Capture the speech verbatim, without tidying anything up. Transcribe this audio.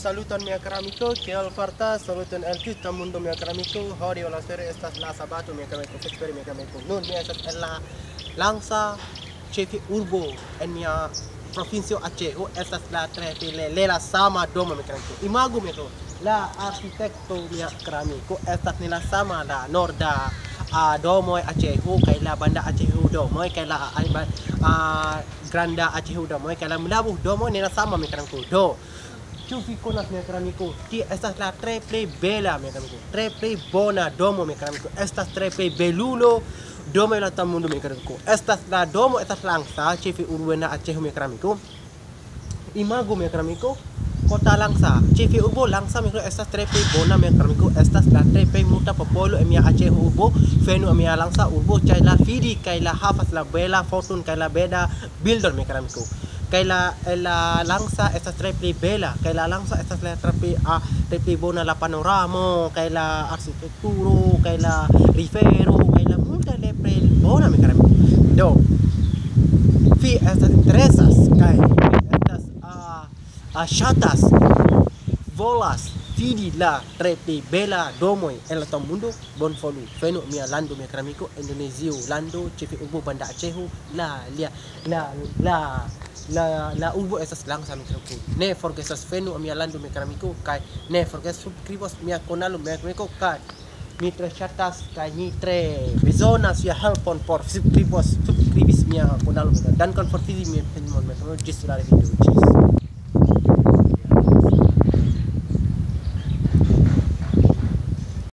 Saluton mia kramiko, kiel farta, saluton eltis tamundo mia kramiko, hodi ola sere estas la sabato mia kramiko, fesperi mia kramiko. Nun mia estas ella langsa, cefi urbo, en mia provinsio Aceh, ho estas la tre pele lela sama domo mia kramiko. Imagu mia ko, la arsitekto mia kramiko, estas nila sama la norda a domo Aceh, ho kaila banda Aceh, ho domo kaila a, a, a granda Aceh, ho domo kaila melabuh domo nila sama mia kramiko. Do. Cufi konas mia kramiko, ti estas la tre pele bela mia kramiko, tre pele bona domo mia kramiko, estas tre pele belulo domo la tamundo mia kramiko, estas la domo estas langsa, cefi urbo na Aceh mia kramiko. Imagu mia kramiko, kota langsa, cefi urbo langsa mia kramiko, estas tre pele bona mia kramiko, estas la tre pele muta popolo emia Aceh urbo, fenu emia langsa urbo, caila fidi, kaila hafas la bela, fortun kaila beda, bildon mia kramiko. Kaila ela langsa estas tre pele bela, kaila langsa estas la tre pele a, tre pele bona la panoramo, kaila arsitekturo, kaila rivero, kaila muda le pele bona mia kramiko. Do. Fi estas interesas, kai estas a, a shatas, volas, fidi la tre pele bela domoi ela tamundo, bon folu, fenu mia lando mia kramiko, Indonesia lando, cefi urbo banda Aceh, la lia la la la la urbo estas langsa mia kramiko. Ne forgesas fenu mia lando mia kramiko, kai ne forges subskribos mia konalo mia kramiko, kai mitre chatas, kai mitre bezonas ya helpon por subskribos subskribis mia konalo mia dan konvertisi mia penmon mia kramiko jis la video jis.